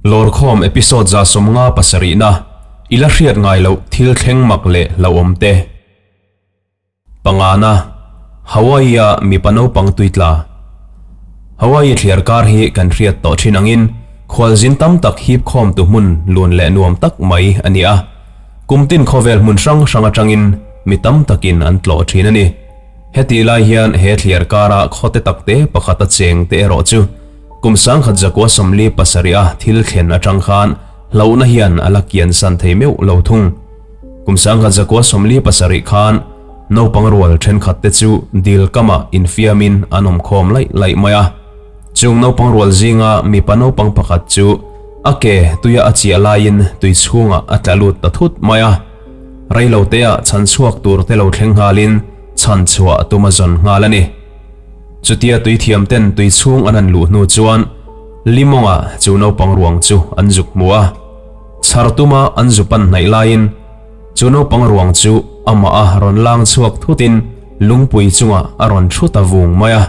Lawrkhawm episode 57 na, i la hriat ngai loh thil thleng mak leh hlauhawm te. Pangana, Hawaii-a mipa naupang tui tla. Hawaii thliar kar hi kan hriat tawh thin angin khualzin tam tak hip khawm tu hmun lun leh nuam tak mai a ni a. Kum tin khawvel hmun hrang hrang atangin mi tam takin an tlawh thin a ni. Hetih lai hian he thliar kara khawte takte pakhata cheng te erawh chu Kum 1947 a thil thlen atang khan hlauhna hian a la kian san thei meuh lo thung. Kum 1947 khan naupang rual thenkhat te chu dil kamah infiamin an awm khawm laih laih mai a. Chung naupang rual zinga mipa naupang pakhat chu a ke tuia a chiah laiin tui chhungah a tla lut ta thut mai a. Reiloteah chhanchhuak tur te lo thleng nghalin chhanchhuah tum a zawn nghal a ni. Chutia tui thiam ten tui chhung an han luh hnu chuan Limawnga chu naupang ruang chu an zuk hmu a. Chhar tuma an zu pan hnaih laiin chu naupang ruang chu amah a rawn lang chhuak thutin lungpui chungah a rawn thu ta vung mai a.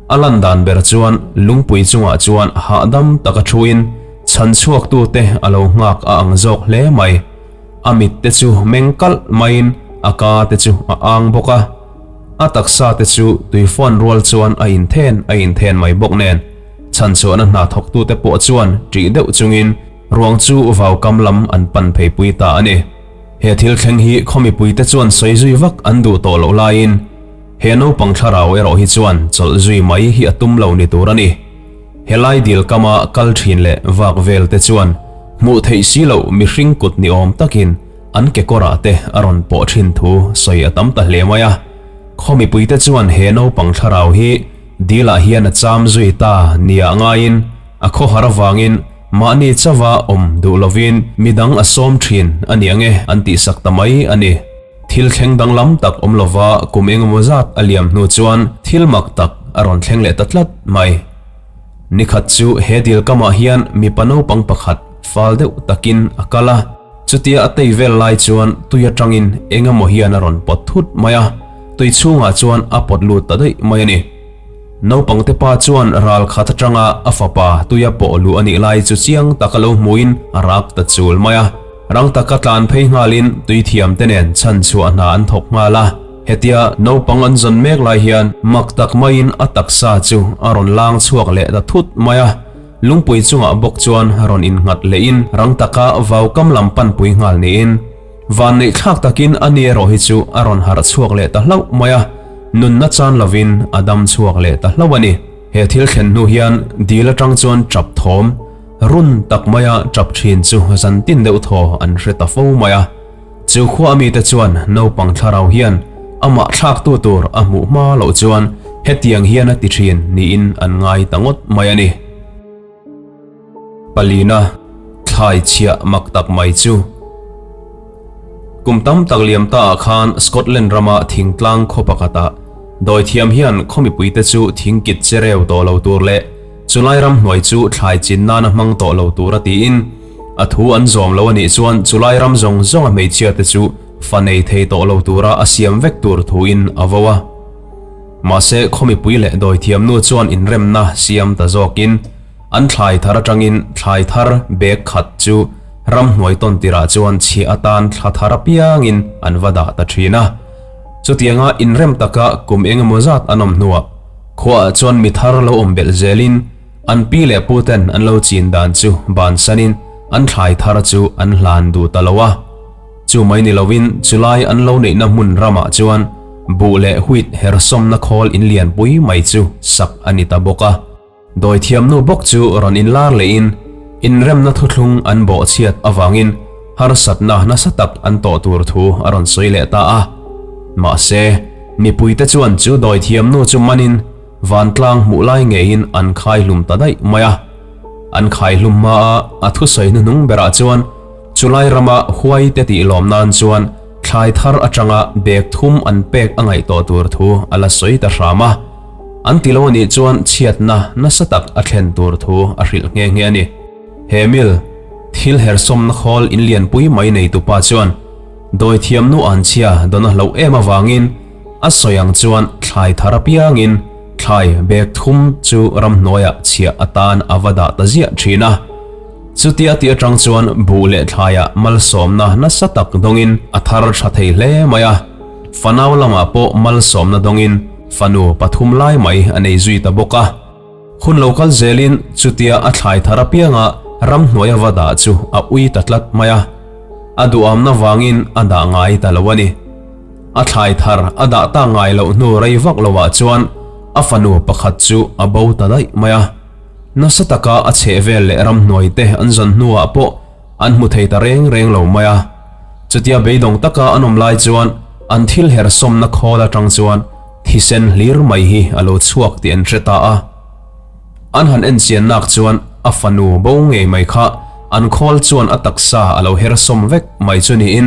A lan dan ber chuan lungpui chungah chuan hahdam taka thuin chhan chhuaktute a lo nghak a ang zawk hle mai. A mit te chu meng kalh maiin a ka te chu a ang bawk a. A taksa te chu tui fawn rual chuan a inthen a inthen mai bawk nen, chhanchhuahna hna thawktute pawh chuan ṭih deuh chungin ruang chu vau kam lam an pan phei pui ta a ni. He thil thleng hi khaw mipuite chuan sawi zui vak an duh tawh loh laiin he naupang thlarau erawh hi chuan chawlh zui mai hi a tum lo ni tur a ni. Helai dil kama kal ṭhin leh vak vel te chuan hmuh theih si loh mihring kut ni awm takin An kekawrah te a rawn pawh thin thu sawi a tam ta hle mai a. Khaw mipuite chuan he naupang thlarau hi dilah hian a cham zui ta nia ngaiin a khawhar avangin mahni chauha awm duh lovin midang a sawm thin a ni ang e an tihsak ta mai a ni. Thil thleng danglam tak awm lova kum engemaw zat a liam hnu chuan thil mak tak a rawn thleng leh ta tlat mai. Nikhat chu he dil kamah hian mipa naupang pakhat fal deuh takin a kal a. Chutia a tei vel lai chuan tui atangin eng emaw hian a rawn pawt thut mai a, tui chhungah chuan a pawt lut ta daih mai a ni. Naupangte pa chuan ral khat atanga a fapa tuia pawh luh a nih lai chu chiang taka lo hmuin a rak ta chul mai a. Rang taka tlan phei nghalin tui thiamte nen chhanchhuah hna an thawk nghal a. Hetia naupang an zawn mek lai hian mak tak maiin a taksa chu a rawn lang chhuak leh ta thut mai a. Lungpui chungah bawk chuan rawn innghat lehin rang taka vau kam lam panpui nghal niin vanneih thlak takin a ni erawh hi chu a rawn harh chhuak leh ta hlauh mai a, nunna chan lovin a dam chhuak leh ta hlauh a ni. He thil thlen hnu hian dil atang chuan tap thawm run tak maia tap thin chu zan tin deuh thaw an hre ta fo mai a. Chu khua mite chuan naupang thlarau hian amah thlaktu tur a hmuh hma loh chuan hetiang hian a ti thin niin an ngai ta ngawt mai a ni. Palina, Thlai chhiah mak tak mai chu. Kum tam tak liam ta ah khan Scotland rama thingtlang khaw pakhatah dawithiam hian khaw mipuite chu thingkit che reu tawh lo tur leh chulai ramhnuai chu thlai chin nana hmang tawh lo tur a tiin A thu an zawm lo a nih chuan chulai ram zawng zawnga hmeichhia te chu fa nei thei tawh lo tura a siam vek tur thuin a vo a. Mahse khaw mipui leh dawithiamnu chuan inremna siam ta zawkin an thlai thar atangin thlai thar bag khat chu ramhnuai tawn tirah chuan chhiah atan thla thar apiangin an va dah ta thin a. Chutianga inrem taka kum engemaw zat an awm hnuah khuaah chuan mi thar lo awm belh zelin An pi leh pu ten an lo chin dan chu bansanin an thlai thar chu an hlan duh ta lo a. Chu mai ni loin chulai an lo neihna hmun ramah chuan buh leh wheat hersawmna khawl in lianpui mai chu sak a ni ta bawk a. Dawithiamnu bawk chu rawn inlar lehin inremna thuthlung an bawhchhiat avangin harsatna nasa tak an tawh tur thu a rawn sawi leh ta a. Mahse, mipuite chuan chu dawithiamnu chu manin Vantlang hmuh lai ngeiin an khai hlum ta daih mai a. An khai hlum hma a, a thusawi hnuhnung berah chuan chulai rama huai te tih lawm nan chuan thlai thar atanga bag thum an pek a ngaih tawh tur thu a la sawi ta hram a. An ti lo a nih chuan chhiatna nasa tak a thlen tur thu a hrilh nghe nghe a ni. He mil, thil hersawmna khawl in lianpui mai neitupa chuan dawithiamnu anchhia dawn a hlauh em avangin, A sawi ang chuan thlai thar apiangin thlai bag thum chu ramhnuaiah chhiah atan a va dah ta ziah thin a. Chutia tih atang chuan buh leh thlaiah malsawmna nasa tak dawngin a thar tha thei hle mai a. Fanau lamah pawh malsawmna dawngin fanu pathum lai mai a nei zui ta bawk a. Hun lo kal zelin chutia a thlai thar apianga ramhnuai a va dah chu a ui ta tlat mai a. A duhamna vangin a dah ngai ta lo a ni. A thlai thar a dah ta ngai loh hnu rei vak lovah chuan a fanu pakhat chu a bo ta daih mai a. Nasa taka a chhehvel leh ramhnuai te an zawn hnuah pawh an hmu thei ta reng reng lo mai a. Chutia beidawng taka an awm lai chuan an thil hersawmna khawl atang chuan thisen hlir mai hi a lo chhuak tih an hre ta a. An han enchian nak chuan a fanu bo ngei mai kha an khawl chuan a taksa a lo hersawm vek mai chu niin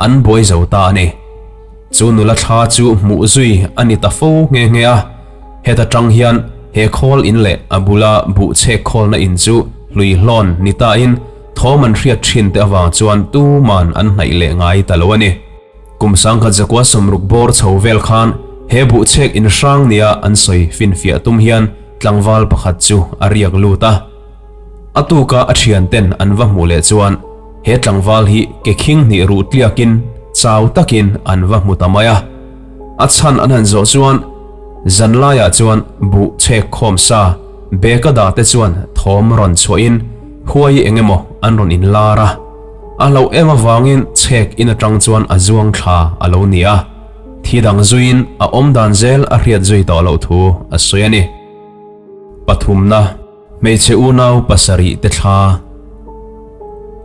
an buai zo ta a ni. Chu nula thla chu hmuh zui a ni ta fo nghe nghe a. Heta tang hian he khawl in leh a bula buh chhek khawlna in chu hlui hlawn ni tain thawm an hriat thin te avang chuan tuman an hnaih leh ngai ta lo a ni. Kum sangkhat zakua sawmruk bawr chho vel khan he buh chhek in hrang nia an sawi finfiah tum hian tlangval pakhat chu a riak lut a. A tuka a thianten an va hmuh leh chuan he tlangval hi ke khing hnih ruh tliakin chau takin an va hmu ta mai a. A chhan an han zawh chuan zanlaiah chuan buh chhek khawm sa bag a dah te chuan thawm rawn chhuahin huai eng emaw an rawn inlar a. A hlauh em avangin chhek in atang chuan a zuang thla a lo ni a, thi dang zuiin a awm dan zel a hriat zui tawh loh thu a sawi a ni. Pathumna. Hmeichhe unau pasarih te thla.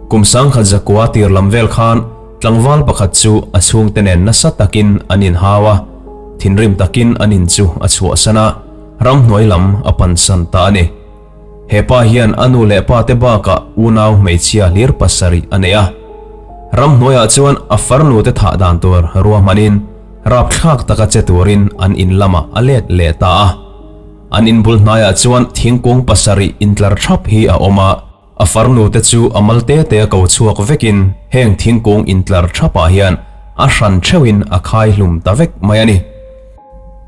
Kum sangkhat zakua tir lam vel khan tlangval pakhat chu a chhungte nen nasa takin an inhau a, thinrim takin an in chu a chhuahsan a, ramhnuai lam a pansan ta a ni. He pa hian a nu leh pa te bakah unau hmeichhia hlir pasarih a nei a. Ramhnuaiah chuan a farnu te thah dan tur ruahmanin rapthlak taka che turin an in lamah a let leh ta a. An inbul hnaiah chuan thingkung pasarih intlar thap hi a awm a, a farnu te chu a mal te te a ko chhuak vekin heng thingkung intlar thapah hian a hran theuhin a khai hlum ta vek mai a ni.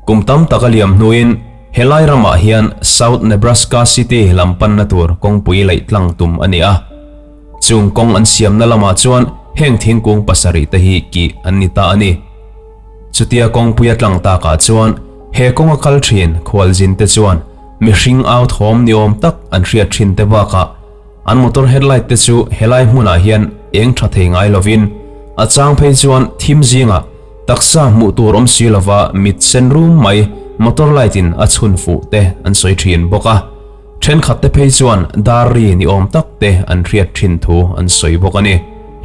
Kum tam tak a liam hnuin helai ramah hian South Nebraska City lam panna tur kawngpui laih tlang tum a ni a. Chung kawng an siamna lamah chuan heng thingkung pasarih te hi kih an ni ta a ni. Chutia kawngpui a tlang takah chuan he kawng a kal thin khualzin te chuan mihring au thawm ni awm tak an hriat thin te bakah an motor headlight te chu helai hmunah hian eng tha thei ngai lovin a chang phei chuan thim zingah taksa hmuh tur awm si lova mit sen rum mai motor light in a chhun fuh te an sawi thin bawk a. Thenkhat te phei chuan dar ri ni awm tak te an hriat thin thu an sawi bawk a ni.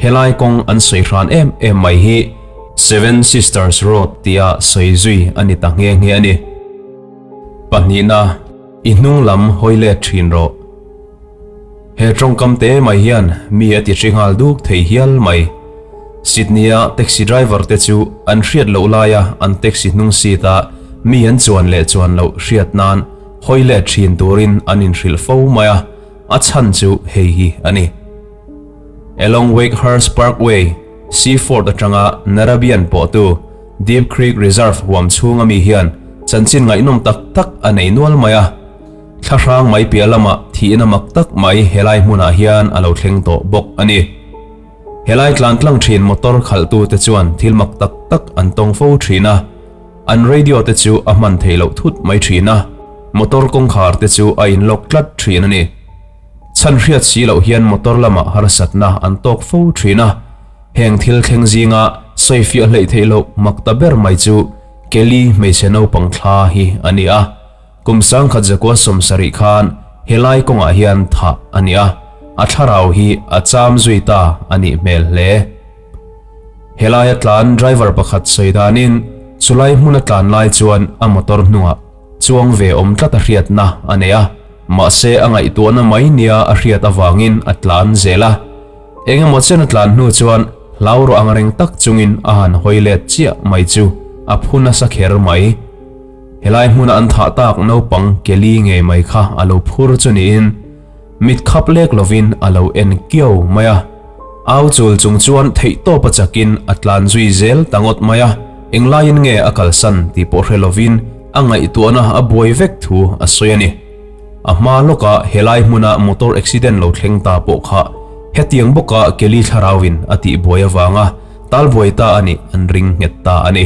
Helai kawng an sawi hran em em mai hi Seven Sisters Road tia sawi zui a ni ta nghe nghe a ni. Pahnihna, I hnung lam hawi let thin rawh. He tawngkam te mai hian mi a ti hri nghal duk thei hial mai. Sydney-a taxi driver te chu an hriat loh laia an taxi hnung seat-a mi an chuan leh chuan loh hriat nan Hawi let thin turin an inhrilh fo mai a, a chhan chu hei hi a ni. Along Wakehurst Parkway, Seaford atanga Narrabeen pawhtu Deep Creek Reserve huam chhunga mi hian chanchin ngaihnawm tak tak a nei nual mai a. Thlahrang mai piah lamah thihna mak tak mai helai hmunah hian a lo thleng tawh bawk a ni. Helai tlan tlang thin motor khalhtute chuan thil mak tak tak an tawng fo thin a. An radio te chu a hman theih loh thut mai thin a, motor kawngkhar te chu a in lock tlat thin a ni. Chhan hriat si loh hian motor lamah harsatna an tawk fo thin a, heng thil thleng zinga sawifiah hleih theih loh mak ta ber mai chu Kelly hmeichhe naupang thla hi a ni a, kum sangkhat zakua sawmsarih khan helai kawngah hian thah a ni a, a thlarau hi a cham zui ta a nih hmel hle. Helaia tlan driver pakhat sawi danin chulai hmuna tlan lai chuan a motor hnungah chuang ve awm tlat a hriatna a nei a, mahse a ngaihtuahna mai nia a hriat avangin a tlan zel a. Eng emaw chen a tlan hnu chuan hlau rawh ang reng tak chungin a han hawi let chiah mai chu a phu nasa kher mai. Helai hmuna an thah tak naupang Kelly ngei mai kha a lo phur chu niin, Mit khap lek lovin a lo en kiau mai a. Au chul chung chuan theihtawp a chakin a tlan zui zel ta ngawt mai a, englaiin nge a kalsan tih pawh hre lovin a ngaihtuahna a buai vek thu a sawi a ni. A hma lawka helai hmuna motor accident lo thleng ta pawh kha hetiang bawka Kelly thlarauin a tihbuai avanga talbuai ta a nih an ring nghet ta a ni.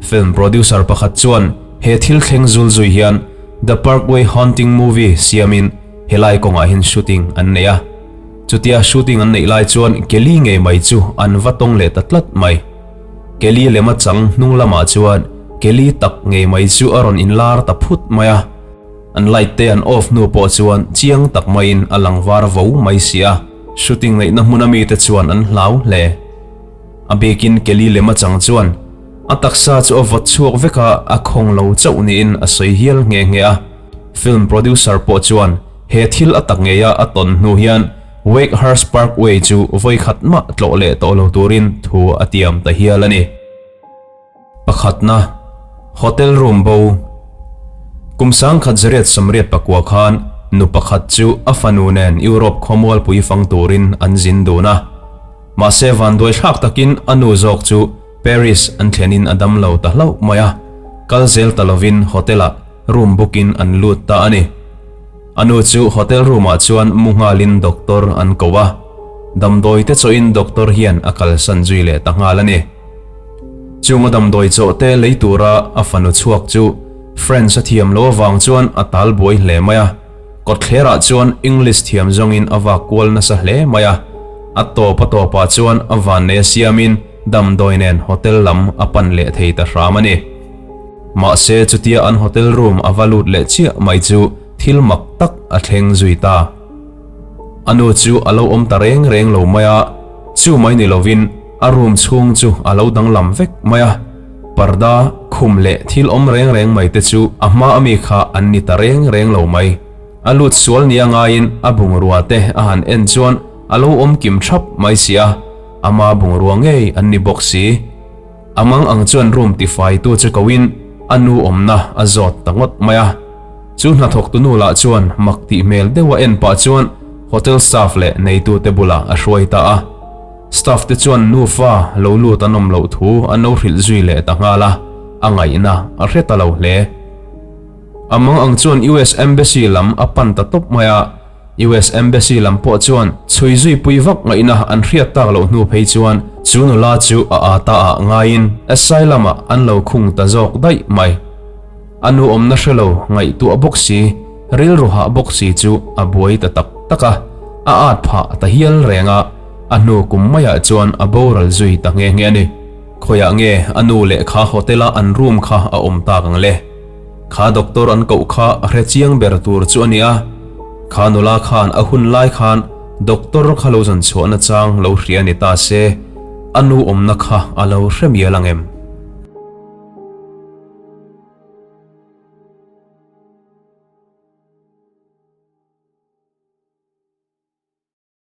Film producer pakhat chuan he thil thleng zul zui hian The Parkway Haunting movie siamin helai kawngah hian shooting an nei a. Chutia shooting an neih lai chuan Kelly ngei mai chu an va tawng leh ta tlat mai. Kelly lema chang hnung lamah chuan Kelly tak ngei mai chu a rawn inlar ta phut mai a. An light te an off hnu pawh chuan chiang tak maiin a lang var vo mai si a. Shooting neihna hmun ami te chuan an hlau hle. A bikin Kelly lema chang chuan a taksa chu a vawt chhuak vek a, a khawng lo chauh niin a sawi hial nghe nghe a. Film producer pawh chuan he thil a tak ngeia a tawn hnu hian Wakehurst Parkway chu vawi khat mah tlawh leh tawh lo turin thu a tiam ta hial a ni. Pakhatna, Hotel room bo. Kum 1989 khan nu pakhat chu a fanu nen Europe khawmualpui fang turin an zin dun a. Mahse vanduai thlak takin a nu zawk chu Paris an thlenin a dam lo ta hlauh mai a, kal zel ta lovin hotel-ah room book-in an lut ta a ni. A nu chu hotel room-ah chuan mu nghalin doctor an ko a, damdawi te chawhin doctor hian a kalsan zui leh ta nghal a ni. Chung a damdawi chawh te lei tura a fanu chhuak chu French a thiam lo avang chuan a tal buai hle mai a, kawtthlerah chuan English thiam zawngin a vak kual nasa hle mai a, a tawp a tawpah chuan a vannei a siamin damdawi nen hotel lam a pan leh thei ta hram a ni. Mahse chutia an hotel room a va lut leh chiah mai chu thil mak tak a thleng zui ta. A nu chu a lo awm ta reng reng lo mai a, chu mai ni lovin a room chhung chu a lo danglam vek mai a. Parda, khum leh thil awm reng reng mai te chu a hma ami kha an ni ta reng reng lo mai. A lut sual nia ngaiin a bungrua te a han en chuan a lo awm kim thap mai si a, ama bungrua ngei an ni bawk si. A mang ang chuan room tifaitu chu koin a nu awmna a zawt ta ngawt mai a. Chu hnathawktu nu lah chuan mak tih hmel deuha en pah chuan hotel staff leh neitute bulah a hruai ta a. Staff te chuan nufa lo lut an awm loh thu an lo hrilh zui leh ta nghal a, a ngaihna a hre ta lo hle. A mang ang chuan US Embassy lam a pan ta tawp mai a. US Embassy lam pawh chuan chhui zui pui vak ngaihna an hriat tak loh hnu phei chuan chu nula chu a ata ah ngaiin asylum ah an lo khung ta zawk daih mai. A nu awmna hre lo ngaihtuah bawk si, rilru hah bawk si chu a buai ta tak tak a, a at phah ta hial reng a, a hnu kum maiah chuan a boral zui ta nghe nghe a ni. Khawiah nge a nu leh kha hotel a an room kha a awm tak ang le? Kha doctor an koh kha a hre chiang ber tur chu a ni a, kha nula khan a hun lai khan doctor kha lo zawn chhuahna chang lo hria ni ta se, a nu awmna kha a lo hre mial ang em?